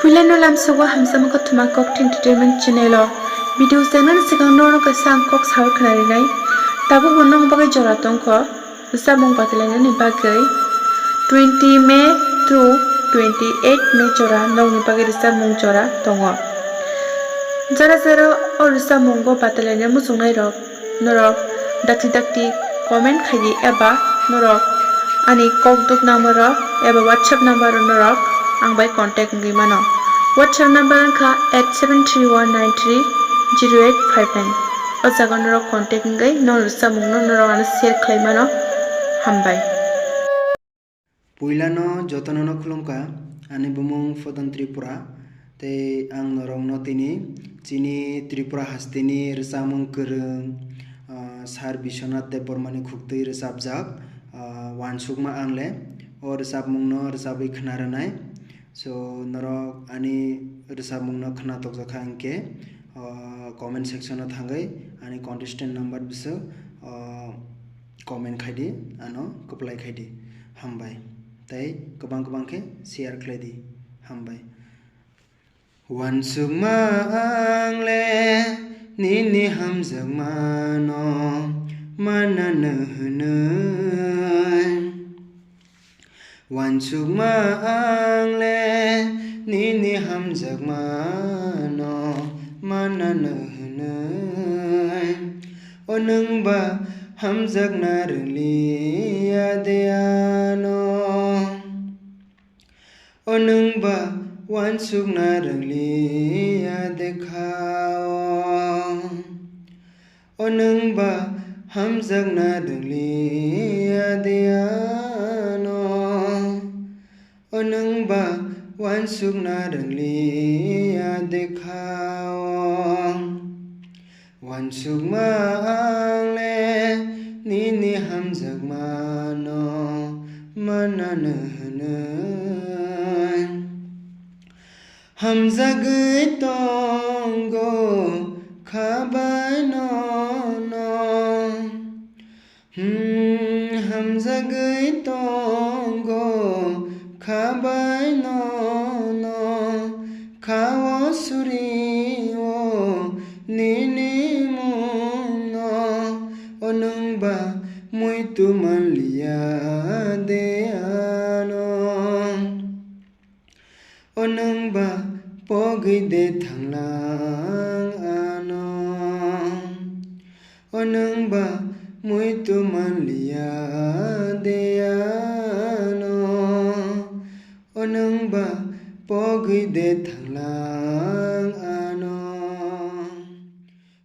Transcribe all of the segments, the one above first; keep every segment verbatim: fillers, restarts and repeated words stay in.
Puilano lamsogo hamjakma kothoma Kok Entertainment channel o video chenani swkang norok kaisa ang kok sal khwnarinai. Tabukbo nokni bagwi jora tongkho rwchapmung batalainani bagwi. Twenty May to twenty eight May jora nokni bagwi rwchapmung jora tongo. Jora jora o rwchapmungo batalaina muchungnairok norok dakti dakti comment khaidi eba norok ani kokduk number o eba WhatsApp number o norok ang bai contact wngwi mano. WhatsApp number wngkha eight seven three one nine three zero eight five nine. O jaga norok contact wngwi norok rwchapmungno norok ano share khlai mano. Hambai. Puilano jotono no khulumkha, ani bumung Photon Tripura, tei ang norokno tini chini Tripura hasteni rwchapmung kwrwng, ah, Sir Biswanath Debbarmani khuktwi rwchapjak, ah, Wansukma Angle, o rwchapmungno rwchapwi khwna rwnai. So, norok ani rwchapmungno khwna tokjakha hinkhe, ah, comment section o thangwi ani contestant number bwswk, ah, comment khaidi, ano kwplai khaidi. Hambai. Tei kwbang kwbang khe share khlaidi. Hambai. Wansukma angle nini hamjakmano manano hwnwi. Wansukma angle nini hamjakmano manano hwnwi. O nwngba hamjakna rwliya de ano. O nwngba wansukna rwliya de kha o. O nwngba hamjakna rwliya de ano. O nwngba wansukna rwliya de kha o. Wansukma angle nini hamjakmano manano hwnwi. Hamjagwi tongo kha bai nono. Hmm, hamjagwi tongo kha bai nono. Kha o suri o nini mungno. O nwngba muitu manliya de ano. O nwngba pogwi de thanglang ano. O nwngba muitu manliya de ano. O nwngba pogwi de thanglang ano.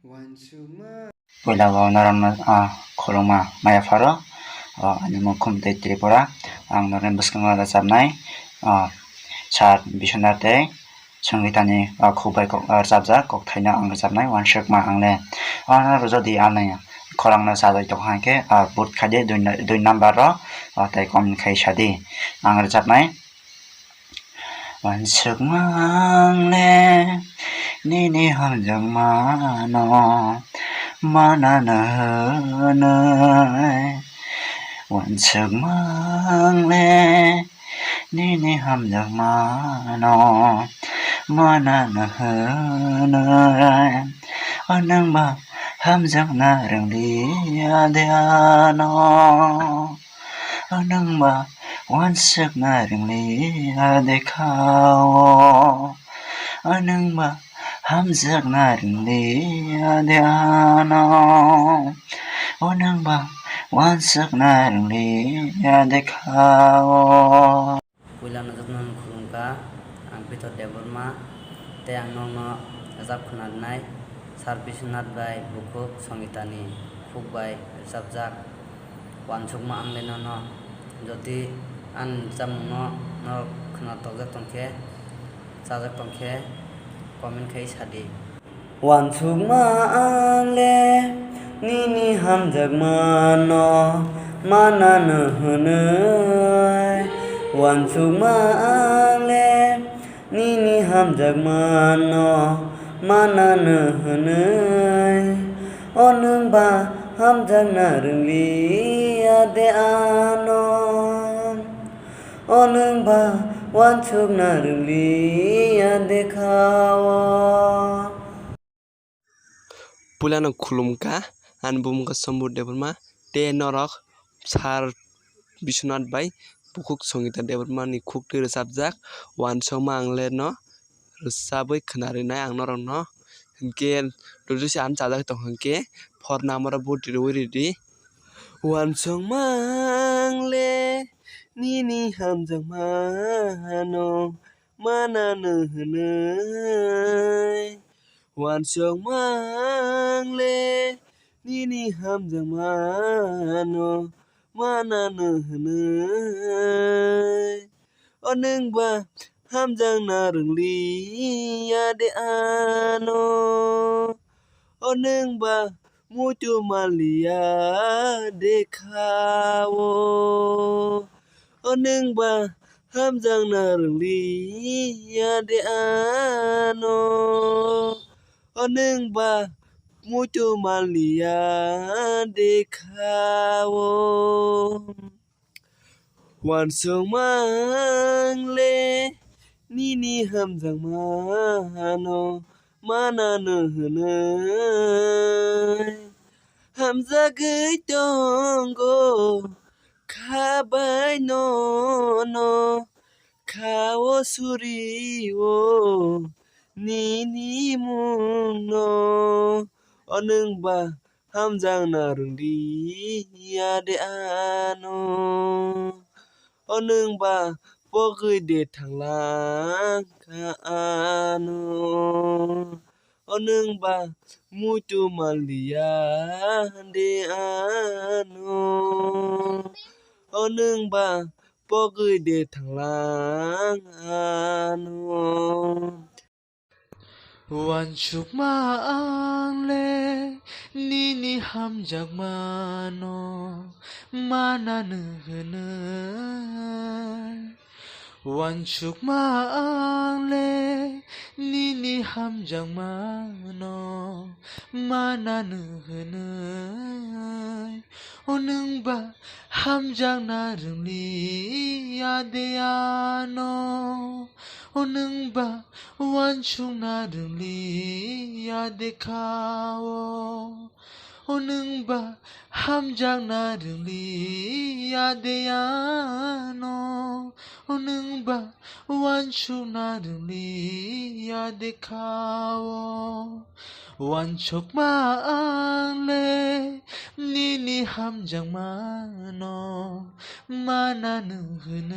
Wansukma. Puila o norokno, ah, khulumma maya pharo, ah, ani mung Khumtei Tripura, ang norokni bwskango rwchapnai, ah, Sir Biswanath tei Songitani, ah, khuk bai kok, ah, rwchapjak kokthaino ang rwchapnai Wansukma Angle. Ano rwjadi ani khorangno chajak tongkha hinkhe, ah, vote khaidi dui, dui number o, ah, tei comment khai sadi ang rwchapnai. Wansukma angle nini hamjakmano manano hwnwi. Wansukma angle nini hamjakmano manano hwnwi. O nwngba hamjakna rwngliya de ano. O nwngba wansukna rwngliya de kha o. O nwngba hamjakna rwngliya de ano. O nwngba wansukna rwngliya de kha o. Puila no jotono khulumkha, ang Pitor Debbarma, tei ang nokno rwchap khwnarwnai Sir Biswanath bai bukhuk Songitani khuk bai rwchapjak Wansukma Angle nono. Jodi ani rwchapmungno norok khwna tokjak tongkhe, chajak tongkhe, comment khai sadi. Wansukma angle nini hamjakmano manano hwnwi. Wansukma angle nini hamjakmano manano hwnwi. O nwngba hamjakna rwngliya de ano. O nwngba Wansukna rwngli ya dekha o. Puilano khulumkha, ani bumung kha Sombut Debbarma, tei norok sir Biswanath bai bukhuk Songita Debbarma ni khuk twi rwchapjak Wansukma Ang Le no rwchabwi khwnarinai ang norokno. Hinkhe rwjak se ang chajak tong hinkhe phor number o buti rwui ridi. Wansukma ang le nini hamjakmano manano hwnwi. Wansukma ang le nini hamjakmano manano hwnwi. O nwng ba hamjakna rwngli ya de ano. O nwng ba muitu manliya de kha o. O nwng ba hamjakna rwngli ya de ano. O nwng ba muitu manliya de kha o. Wansukma ang le nini hamjakmano manano hwnwi. Hamjagwi tongo kha bai nono kha o suri o nini mungno. O nwng ba hamjakna rwngli ya de ano. O nwng ba pogwi de thanglang kha ano. O nwng ba muitu manliya de ano. O nwng ba pogwi de thanglang ano. Wansukma ang le nini hamjakmano manano hwnwi. Wansukma ang le nini hamjakmano manano hwnwi. O nwng ba hamjakna rwngli ya de ano. O nwng ba wansukna rwngli ya de kha o. O nwng ba hamjakna rwngli ya de ano. O nwng ba wansukna rwngli ya de kha o. Wansukma ang le nini hamjakmano manano hwnwi.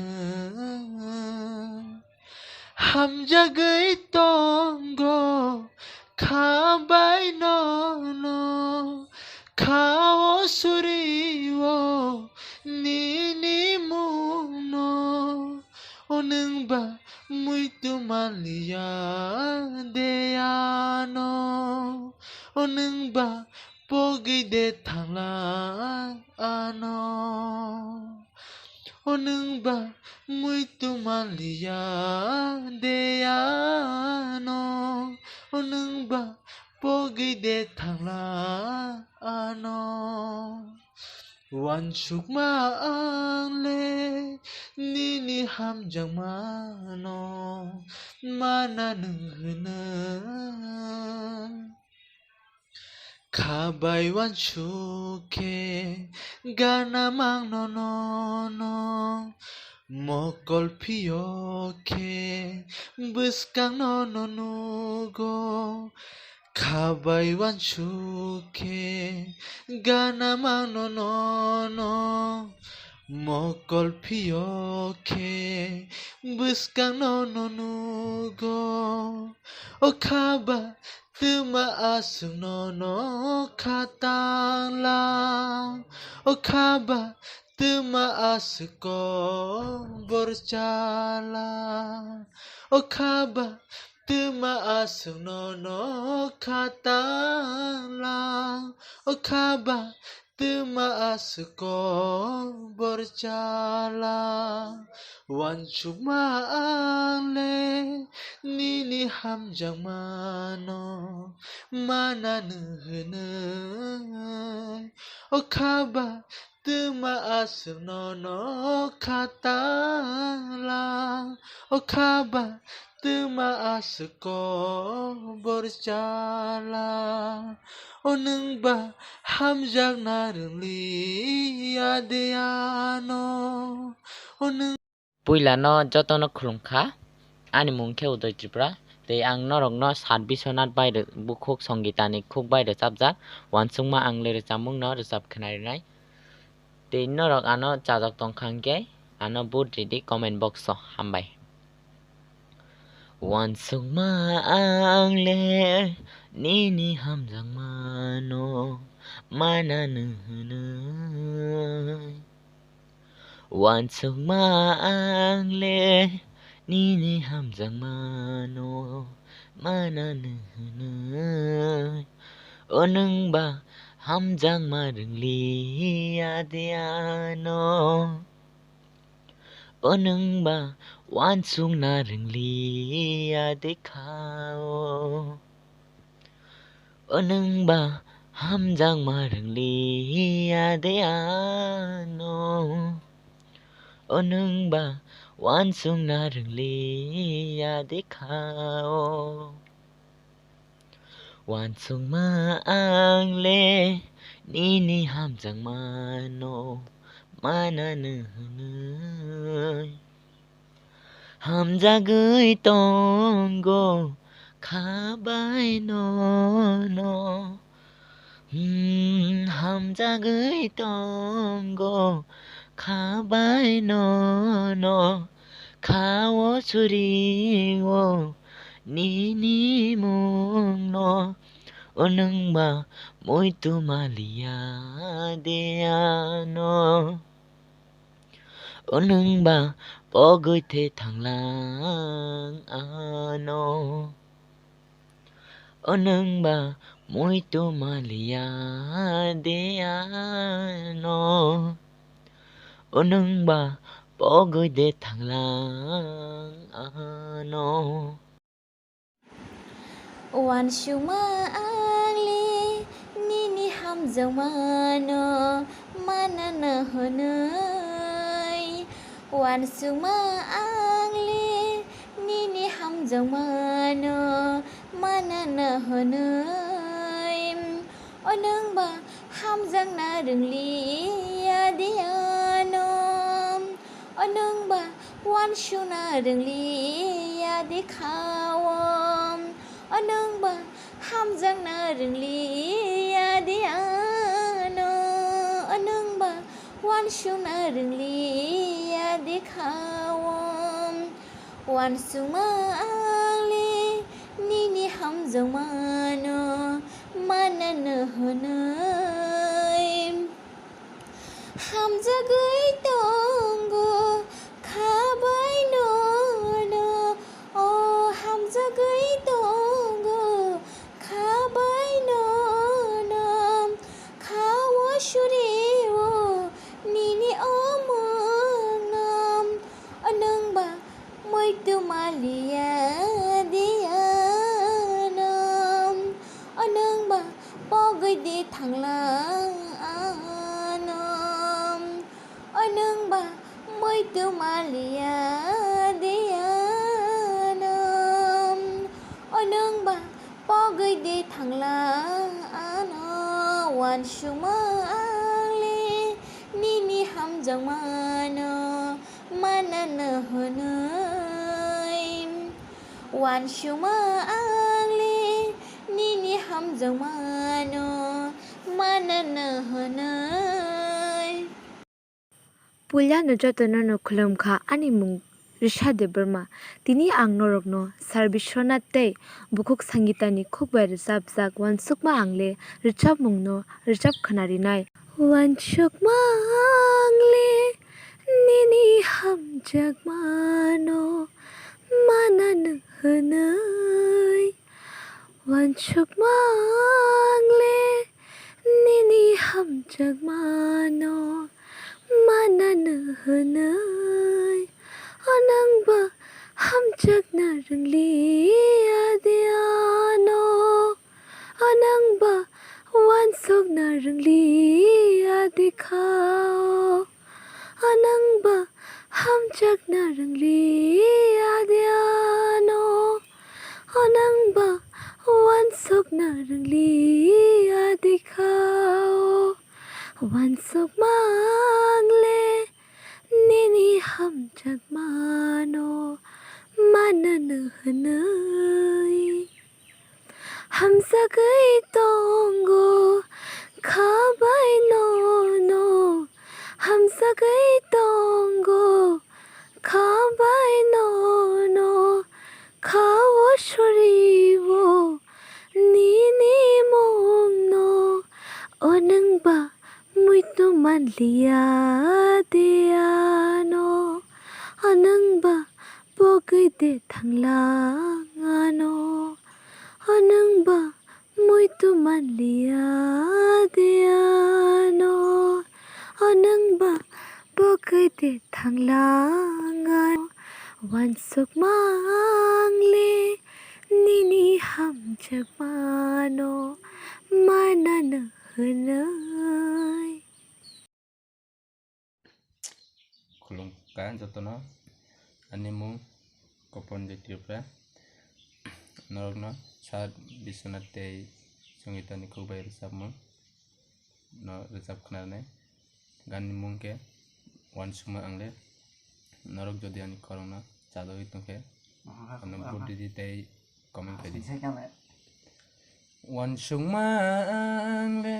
Hamjagwi tongo kha bai nono kha o suri o nini mungno. O nwng ba muitu manliya de ano. O nwng ba pogwi de thanglang ano. O nwng ba muitu manliya de ano. O nwng ba pogwi de thanglang ano. Wansukma ang le nini hamjakmano manano hwnwi. Kha bai wansuk khe gana mangno nono, mokol phiyo khe bwskang nono nugo. Kha bai wansuk khe gana mangno nono, mokol phiyo khe bwskang nono nugo. O kha ba twma aswk nono kha tangla, o kha ba twma aswk kobor chala, o kha ba twma aswk nono kha tangla, o kha ba twma aswk kobor chala. Wansukma ang le nini hamjakmano manano hwnwi. O kha ba twma aswk nono khatala, o khaba twma aswk kobor chala, o nwngba hamjakna rwngli ya de ano, o nwng Puila no jotono khulumkha. Ani mung khe Udoy Tripura. Tei ang norokno Sar Biswanath bai rw-, bukhuk Songitani khuk bai rwchapjak Uansukma Ang Le rwchapmungno rwchap khwnarinai. Tei norok ano chajak tongkha hwnkhe ano vote ridi comment box o. Hambai. Uansukma ang le nini hamjakmano mananw hwnwi. Uansukma ang le nini hamjakmano mananw hwnwi. O nwngba hamjakma rwngli ya de ano. O nwngba uansukna rwngli ya de kha o. O nwngba hamjakma rwngli ya de ano. O nwngba uansukna rwngli ya de kha o. Uansukma ang le nini hamjakmano mananw hwnwi. Hamjagwi tongo kha bai nono. Hmm, hamjagwi tongo kha bai nono. Kha o suri o nini mungno. O nwngba muitu maliya de ano. O nwngba pogwi the thanglang ano. O nwngba muitu maliya de ano. O nwngba pogwi de thanglang ano. Uansukma ang le nini hamjakmano mananw hwnwi. Uansukma ang le nini hamjakmano mananw hwnwi. O nwngba hamjakna rwngli ya de ano. O nwngba uansukna rwngli ya de kha o. O nwngba hamjakna rwngli ya de ano. O nwngba uansukna rwngli ya de kha o. Uansukma ang le nini hamjakmano mananw hwnwi. Hamjagwi tongo kha bai nono, o hamjagwi tongo kha bai nono, kha o suri o nini o mungno. O nwngba muitu maliya de ano. O nwngba pogwi de thanglang ano. O nwngba muitu maliya de ano. O nwngba pogwi de thanglang ano. Uansukma ang le nini hamjakmano mananw hwnwi. Uansukma ang le nini hamjakmano mananw hwnwi. Puilano jotono no khulumkha, ani mung Risha Debbarma. Tini ang norokno Sar Biswanath tei bukhuk Sangitani khuk bai rwchapjak Uansukma Ang Le rwchapmungno rwchap khwnarinai. Uansukma ang le nini hamjakmano mananw hwnwi. Uansukma ang le nini hamjakmano mananw hwnwi. O nwngba hamjakna rwngli ya de ano. O nwngba uans- Muitukna rwngli ya dekha o, o nwngba hamjakna rwngli ya de ano, o nwngba wansukna rwngli ya dekha o. Wansukma ang le nini hamjakmano manano hwnwi. Hamjagwi tongo kha bai nono, hamjagwi tongo kha bai nono, kha o suribo nini mungno, o nwngba muitu manliya de ano, o nwngba pogwi de thanglang ano, o nwngba muitu manliya de ano, o nwngba pogwi de thanglang ano. Wansukma ang le nini hamjakmano manano hwnwi. Khulumkha jotono, ani mung Kopon J Tripura. Norokno Sir Biswanath tei Songitani khukbai rwchapmung no rwchap khnarnai. Ganni mung khe Wansukma Ang Le. Norok jodi ani khorokno chadogwi tongkhe, ano vote ridi tei comment khaidi. Wansukma ang le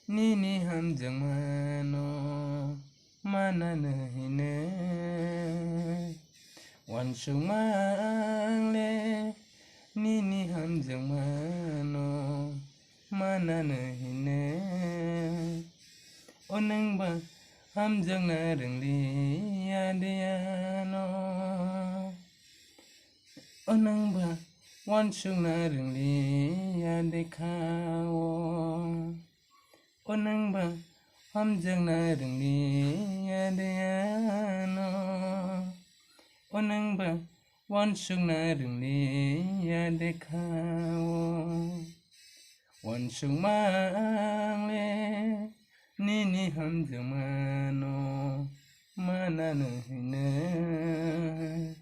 nini hamjakmano manano hwnwi. Wansukma ang le nini hamjakmano manano hwnwi. O nwngba hamjakna rwngli ya de ano, o nwngba wansukna rwngli ya de kha o. O nwngba hamjakna rwngli ya de ano, o nwngba wansukna rwngli ya de kha o. Wansukma ang le nini hamjakmano manano hwnwi.